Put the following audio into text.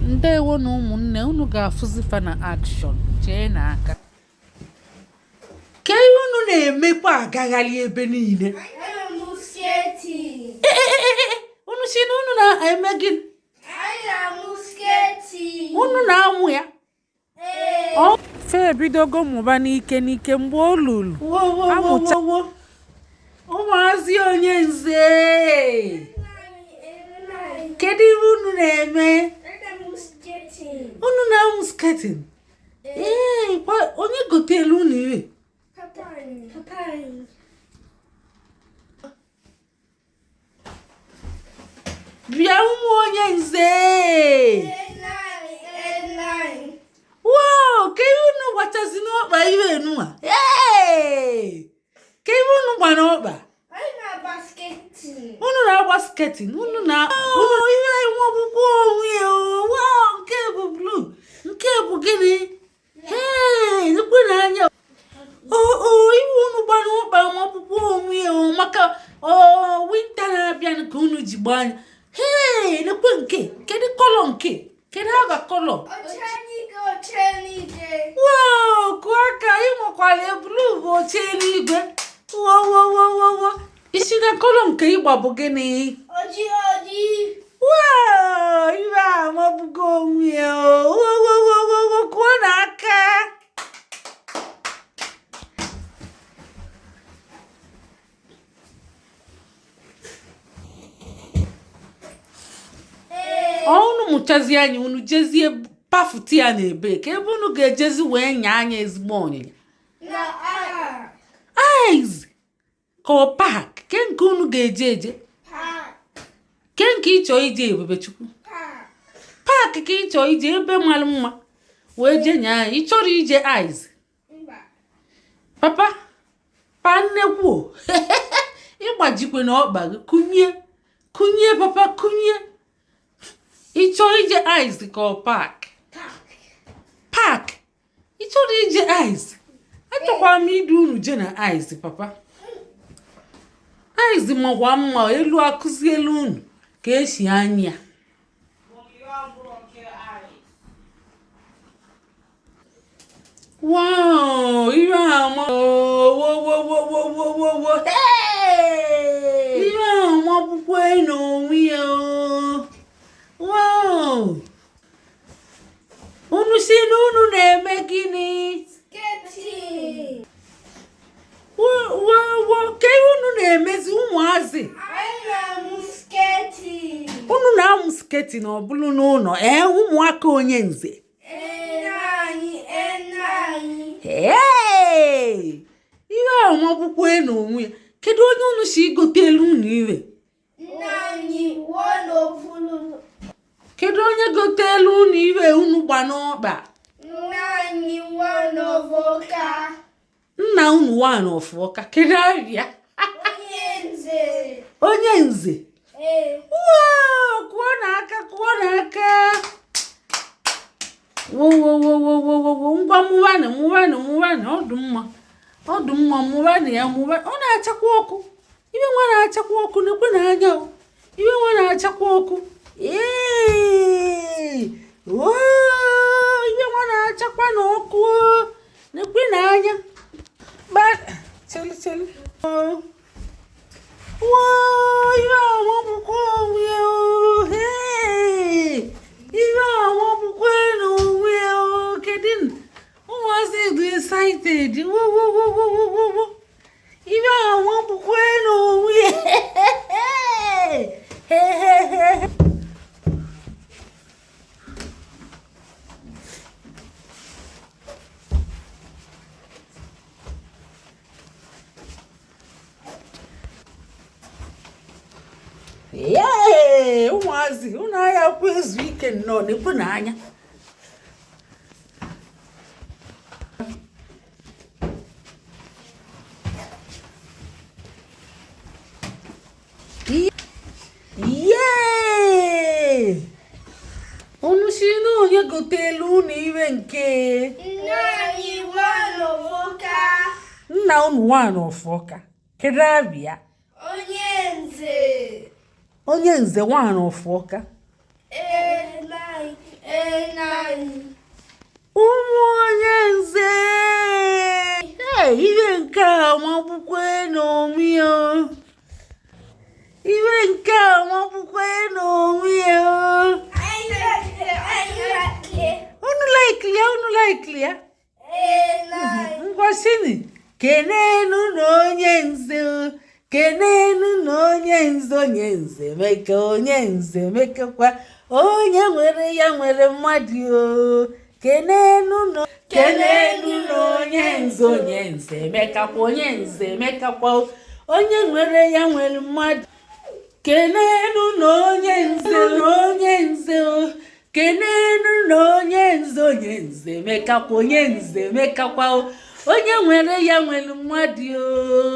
Ndewo na ụmụnne unu ga-afụzi fa na action chee na aka ka ihe unu na-emekwa agagharị ebe niile. Unu si na unu na-eme gịnị? Unu na-amụ ya? Fe ebidogo mụba n'ike n'ike mgbe o lulu amụcha. Ụmụazị onye nze, kedu ihe unu na-eme? Unu na-amụ skating? Ee, onye gotelu unu ihe? Bịa ụmụ onye nze. Wow, ka ihe unu gbachazi n'ọkpa ihe enua. Ee, ka ihe unu gba n'ọkpa? Unu na-agba skating. Unu na unu ihe nwa onwe ya. Wow, nke bụ blue, nke bụ gịnị? Ee, lekwe n'anya. O iwe unu gba n'ọkpa magbukwa onwe ya maka winter na-abịa ka unu ji gbaa anya. Ee, lekwe nke kedu colour nke kedu aba colour? Wow, kụọ aka. Ị nwekwara blue bụ oche eluigwe. Wowowowowo, isi na colour nke ịgba bụ gịnị? Oji oji. Wow, iwe a mabugo onwe ya. Wowowowowo, kụọ n'aka. Unu mụchazie anya unu jezie pafụta ya n'ebe ka ebe unu ga-ejezi wee nyaa anya ezigbo ọnyịnya. Ice ka ọ park ke nke unu ga-eje eje ke nke ịchọ ije Ebubechukwu park ka ịchọ ije ebe mara mma wee jee nyaa anya. Ị chọrọ ije ice? Papa pa nnekwu ịgbajikwe na ọkpa gị kụnye kụnye papa kụnye. Ị chọrọ ije ice ka ọ park? Park. Ị chọrọ ije ice? Achọkwara m idu unu je na ice papa. Ice makwa mma elu akụzielu unu ka esi anya. Wow, ihe ama wowowowowowo, ihe amagbukwe n'onwe ya. Wow, unu si na unu na-eme gịnị? Wo ka ihe unu na-emezi ụmụazị? Unu na-amụ skating ọ bụrụ n'ụlọ? Ee, ụmụaka onye nze. Ee, ihe a magbukwe n'onwe ya. Kedu onye unu si gotelu unu iwe? Kedu onye gotelu unu iwe unu gba n'ọkpa? Nna unu one of Ọka. Kedu arịa? Onye nze. Wow, kụọ n'aka, kụọ n'aka. Wowowowowowo, ngwa mụwanụ mụwanụ mụwanụ. Ọ dị mma, ọ dị mma. Mụwanụ ya, mụwa. Ọ na-achakwa ọkụ. Iwe nwa na-achakwa ọkụ na-ekwe n'anya. Iwe nwa na-achakwa ọkụ. Ee, iwe nwa na-achakwa n'ọkụ na-ekwe n'anya. Cheli cheli. Wow, ihe amagbukwa onwe ya. Ihe amagbukwa n'onwe ya. Kedu ụmụazị dị excited? Wowowowowowo, ihe amagbukwa n'onwe ya. Ee, ụmụazị unu agha ezu ike nnọọ na-ekwe n'anya. Yee! Unu si na onye gotelu unu iwe nke? Nna unu one of Ọka. Kedu abịa? Onye nze. Onye nze one of Ọka. Ee, nna anyị. Onye nze Emeka, onye nze Emekakwa, onye nwere ya nwere mmadụ o. Kenenu na, kenenu na onye nze, onye nze Emekakwa, onye nze Emekakwa, onye nwere ya nwere mmadụ. Kenenu na onye nze, na onye nze o. Kenenu na onye nze, onye nze Emekakwa, onye nze Emekakwa, onye nwere ya nwere mmadụ o.